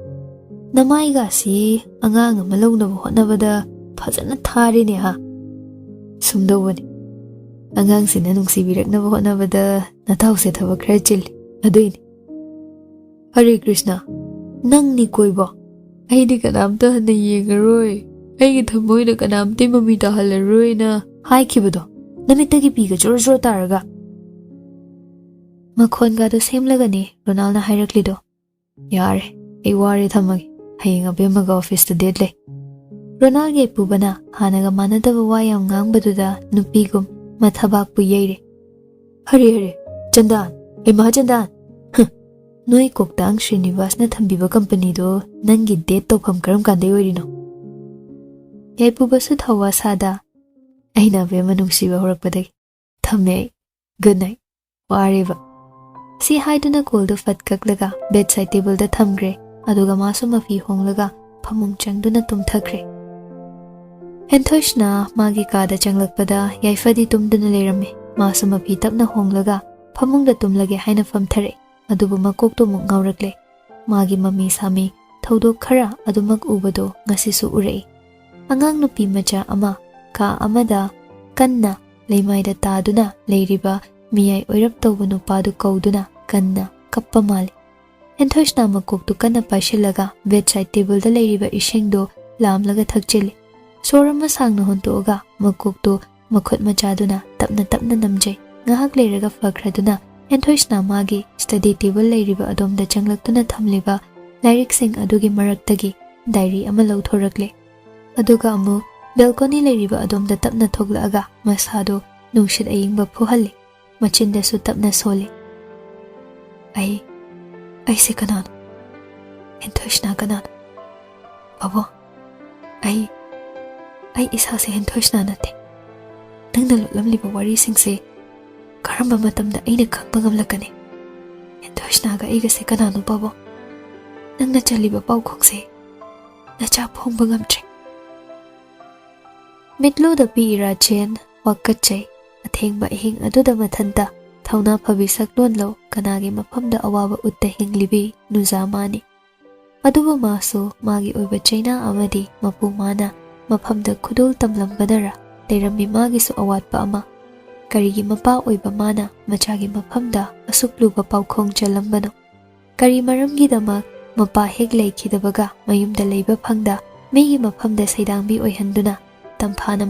ꯅꯃꯥꯏꯒꯥꯁꯤ ꯑꯉꯥꯡ ꯑꯃ ꯂꯧꯅꯕ ꯍꯣꯠꯅꯕꯗ ꯐꯖꯅ ꯊꯥꯔꯦꯅꯦ ꯍꯥ?" "ꯁꯨꯝꯗꯧꯕꯅꯤ, ꯑꯉꯥꯡꯁꯤꯅ ꯅꯨꯡꯁꯤꯕꯤꯔꯛꯅꯕ ꯍꯣꯠꯅꯕꯗ ꯅꯇꯥꯎꯁꯦ ꯊꯕꯛ ꯈꯔ ꯆꯤꯜꯂꯤ, ꯑꯗꯨꯏꯅꯤ꯫" "ꯍꯔꯦ ꯀ꯭ꯔꯤꯁꯅ, ꯅꯪꯅꯤ ꯀꯣꯏꯕꯣ? ꯑꯩꯗꯤ ꯀꯅꯥꯝꯇ ꯍꯟꯅ ꯌꯦꯡꯉꯔꯣꯏ, ꯑꯩꯒꯤ ꯊꯃꯣꯏꯅ ꯀꯅꯥꯝꯇ ꯃꯃꯤ ꯇꯥꯍꯜꯂꯔꯣꯏꯅ ꯍꯥꯏꯈꯤꯕꯗꯣ, ꯅꯃꯤꯠꯇꯒꯤ ꯄꯤꯒ ꯖꯣꯔ ꯖꯣꯔ ꯇꯥꯔꯒ?" ꯃꯈꯣꯟꯒꯗꯣ ꯁꯦꯝꯂꯒꯅꯤ ꯔꯣꯅꯥꯜꯅ ꯍꯥꯏꯔꯛꯂꯤꯗꯣ꯫ "ꯌꯥꯔꯦ, ꯑꯩ ꯋꯥꯔꯦ, ꯊꯝꯃꯒꯦ꯫ ꯍꯌꯦꯡ ꯑꯕꯦꯝꯃꯒ ꯑꯣꯐꯤꯁꯇ ꯗꯦꯠ ꯂꯩ꯫" ꯔꯣꯅꯥꯜꯒꯤ ꯏꯄꯨꯕꯅ ꯍꯥꯟꯅꯒ ꯃꯥꯟꯅꯗꯕ ꯋꯥ ꯌꯥꯝ ꯉꯥꯡꯕꯗꯨꯗ ꯅꯨꯄꯤꯒꯨꯝ ꯃꯊꯕꯥꯛꯄꯨ ꯌꯩꯔꯦ꯫ "ꯍꯔꯦ, ꯍꯔꯦ, ꯆꯟꯗꯥꯟ, ꯍꯩꯃꯥ ꯆꯟꯗꯥꯟ! ꯍ, ꯅꯣꯏ ꯀꯣꯛꯇꯥꯡ ꯁ꯭ꯔꯤꯅꯤꯕꯥꯁꯅ ꯊꯝꯕꯤꯕ ꯀꯝꯄꯅꯤꯗꯣ ꯅꯪꯒꯤ ꯗꯦꯠ ꯇꯧꯐꯝ ꯀꯔꯝ ꯀꯥꯟꯗꯩ ꯑꯣꯏꯔꯤꯅꯣ?" ꯌꯥꯏꯄꯨꯕꯁꯨ ꯊꯧꯋꯥ ꯁꯥꯗ, "ꯑꯩꯅ ꯑꯕꯦꯝꯃ ꯅꯨꯡꯁꯤꯕ ꯍꯧꯔꯛꯄꯗꯒꯤ ꯊꯝꯃꯦ ꯑꯩ꯫ Good night. ꯋꯥꯔꯦꯕ꯫" ꯁꯤ ꯍꯥꯏꯗꯨꯅ ꯀꯣꯜꯗꯨ ꯐꯠ ꯀꯛꯂꯒ ꯕꯦꯗꯁꯥꯏꯗ ꯇꯦꯕꯜꯗ ꯊꯝꯈ꯭ꯔꯦ꯫ ꯑꯗꯨꯒ ꯃꯥꯁꯨ ꯃꯐꯤ ꯍꯣꯡꯂꯒ ꯐꯃꯨꯡ ꯆꯪꯗꯨꯅ ꯇꯨꯝꯊꯈ꯭ꯔꯦ꯫ ꯍꯦꯟꯊꯣꯏꯁꯅ ꯃꯥꯒꯤ ꯀꯥꯗ ꯆꯪꯂꯛꯄꯗ ꯌꯥꯏꯐꯗꯤ ꯇꯨꯝꯗꯨꯅ ꯂꯩꯔꯝꯃꯤ꯫ ꯃꯥꯁꯨ ꯃꯐꯤ ꯇꯞꯅ ꯍꯣꯡꯂꯒ ꯐꯃꯨꯡꯗ ꯇꯨꯝꯂꯒꯦ ꯍꯥꯏꯅ ꯐꯝꯊꯔꯛꯏ꯫ ꯑꯗꯨꯕꯨ ꯃꯀꯣꯛꯇꯣ ꯑꯃꯨꯛ ꯉꯥꯎꯔꯛꯂꯦ꯫ ꯃꯥꯒꯤ ꯃꯃꯤ ꯁꯥꯃꯤ ꯊꯧꯗꯣꯛ ꯈꯔ ꯑꯗꯨꯃꯛ ꯎꯕꯗꯣ ꯉꯁꯤꯁꯨ ꯎꯔꯛꯏ꯫ ꯑꯉꯥꯡ ꯅꯨꯄꯤ ꯃꯆꯥ ꯑꯃ ꯀꯥ ꯑꯃꯗ ꯀꯟꯅ ꯂꯩꯃꯥꯏꯗ ꯇꯥꯗꯨꯅ ꯂꯩꯔꯤꯕ ꯃꯤꯌꯥꯏ ꯑꯣꯏꯔꯞ ꯇꯧꯕ ꯅꯨꯄꯥꯗꯨ ꯀꯧꯗꯨꯅ ꯀꯟꯅ ꯀꯞꯄ ꯃꯥꯜꯂꯤ꯫ ꯍꯦꯟꯊꯣꯏꯁꯅꯥ ꯃꯀꯣꯛꯇꯨ ꯀꯟꯅ ꯄꯥꯏꯁꯤꯜꯂꯒ ꯕꯦꯗꯁꯥꯏꯗ ꯇꯦꯕꯜꯗ ꯂꯩꯔꯤꯕ ꯏꯁꯤꯡꯗꯨ ꯂꯥꯝꯂꯒ ꯊꯛꯆꯤꯜꯂꯤ꯫ ꯁꯣꯔ ꯑꯃ ꯁꯥꯡꯅ ꯍꯣꯟꯇꯣꯛꯑꯒ ꯃꯀꯣꯛꯇꯨ ꯃꯈꯨꯠ ꯃꯆꯥꯗꯨꯅ ꯇꯞꯅ ꯇꯞꯅ ꯅꯝꯖꯩ꯫ ꯉꯥꯏꯍꯥꯛ ꯂꯩꯔꯒ ꯐꯈ꯭ꯔꯗꯨꯅ ꯍꯦꯟꯊꯣꯏꯁꯅꯥ ꯃꯥꯒꯤ ꯁ꯭ꯇꯗꯤ ꯇꯦꯕꯜ ꯂꯩꯔꯤꯕ ꯑꯗꯣꯝꯗ ꯆꯪꯂꯛꯇꯨꯅ ꯊꯝꯂꯤꯕ ꯂꯥꯏꯔꯤꯛꯁꯤꯡ ꯑꯗꯨꯒꯤ ꯃꯔꯛꯇꯒꯤ ꯗꯥꯏꯔꯤ ꯑꯃ ꯂꯧꯊꯣꯔꯛꯂꯦ꯫ ꯑꯗꯨꯒ ꯑꯃꯨꯛ ꯕꯦꯜꯀꯣꯅꯤ ꯂꯩꯔꯤꯕ ꯑꯗꯣꯝꯗ ꯇꯞꯅ ꯊꯣꯛꯂꯛꯑꯒ ꯃꯁꯥꯗꯨ ꯅꯨꯡꯁꯤꯠ ꯑꯏꯪꯕ ꯐꯨꯍꯜꯂꯤ꯫ ꯃꯆꯤꯟꯗꯁꯨ ꯇꯞꯅ ꯁꯣꯜꯂꯤ꯫ "ꯑꯩ, ꯑꯩꯁꯦ ꯀꯅꯥꯅꯣ? ꯍꯦꯟꯊꯣꯏꯁꯅꯥ ꯀꯅꯥꯅꯣ? ꯄꯥꯕꯣ, ꯑꯩ, ꯑꯩ ꯏꯁꯥꯁꯦ ꯍꯦꯟꯊꯣꯏꯁꯅꯥ ꯅꯠꯇꯦ꯫ ꯅꯪꯅ ꯂꯣꯠꯂꯝꯂꯤꯕ ꯋꯥꯔꯤꯁꯤꯡꯁꯦ ꯀꯔꯝꯕ ꯃꯇꯝꯗ ꯑꯩꯅ ꯈꯪꯕ ꯉꯝꯂꯛꯀꯅꯤ? ꯍꯦꯟꯊꯣꯏꯁꯅꯥꯒ ꯑꯩꯒꯁꯦ ꯀꯅꯥꯅꯣ, ꯄꯥꯕꯣ? ꯅꯪꯅ ꯆꯜꯂꯤꯕ ꯄꯥꯎꯈꯣꯡꯁꯦ ꯅꯆꯥ ꯐꯣꯡꯕ ꯉꯝꯗ꯭ꯔꯦ꯫" ꯃꯤꯠꯂꯨꯗ ꯄꯤ ꯏꯔꯥꯆꯦꯟ ꯋꯥꯀꯠꯆꯩ꯫ ꯑꯊꯦꯡꯕ ꯑꯍꯤꯡ ꯑꯗꯨꯗ ꯃꯊꯟꯇ ꯊꯧꯅꯥ ꯐꯕꯤ ꯁꯛꯂꯣꯟꯂꯧ ꯀꯅꯥꯒꯤ ꯃꯐꯝꯗ ꯑꯋꯥꯕ ꯎꯠꯇ ꯍꯤꯡꯂꯤꯕꯤ ꯅꯨꯖꯥ ꯃꯥꯅꯤ꯫ ꯑꯗꯨꯕꯨ ꯃꯥꯁꯨ ꯃꯥꯒꯤ ꯑꯣꯏꯕ ꯆꯩꯅꯥ ꯑꯃꯗꯤ ꯃꯄꯨ ꯃꯥꯅ ꯃꯐꯝꯗ ꯈꯨꯗꯣꯜ ꯇꯝꯂꯝꯕꯅꯔ ꯂꯩꯔꯝꯃꯤ ꯃꯥꯒꯤꯁꯨ ꯑꯋꯥꯠꯄ ꯑꯃ꯫ ꯀꯔꯤꯒꯤ ꯃꯄꯥ ꯑꯣꯏꯕ ꯃꯥꯅ ꯃꯆꯥꯒꯤ ꯃꯐꯝꯗ ꯑꯁꯨꯛ ꯂꯨꯕ ꯄꯥꯎꯈꯣꯡ ꯆꯜꯂꯝꯕꯅꯣ? ꯀꯔꯤ ꯃꯔꯝꯒꯤꯗꯃꯛ ꯃꯄꯥ ꯍꯦꯛ ꯂꯩꯈꯤꯗꯕꯒ ꯃꯌꯨꯝꯗ ꯂꯩꯕ ꯐꯪꯗ ꯃꯤꯒꯤ ꯃꯐꯝꯗ ꯁꯩꯗꯥꯡꯕꯤ ꯑꯣꯏꯍꯟꯗꯨꯅ ꯇꯝꯐꯥꯅ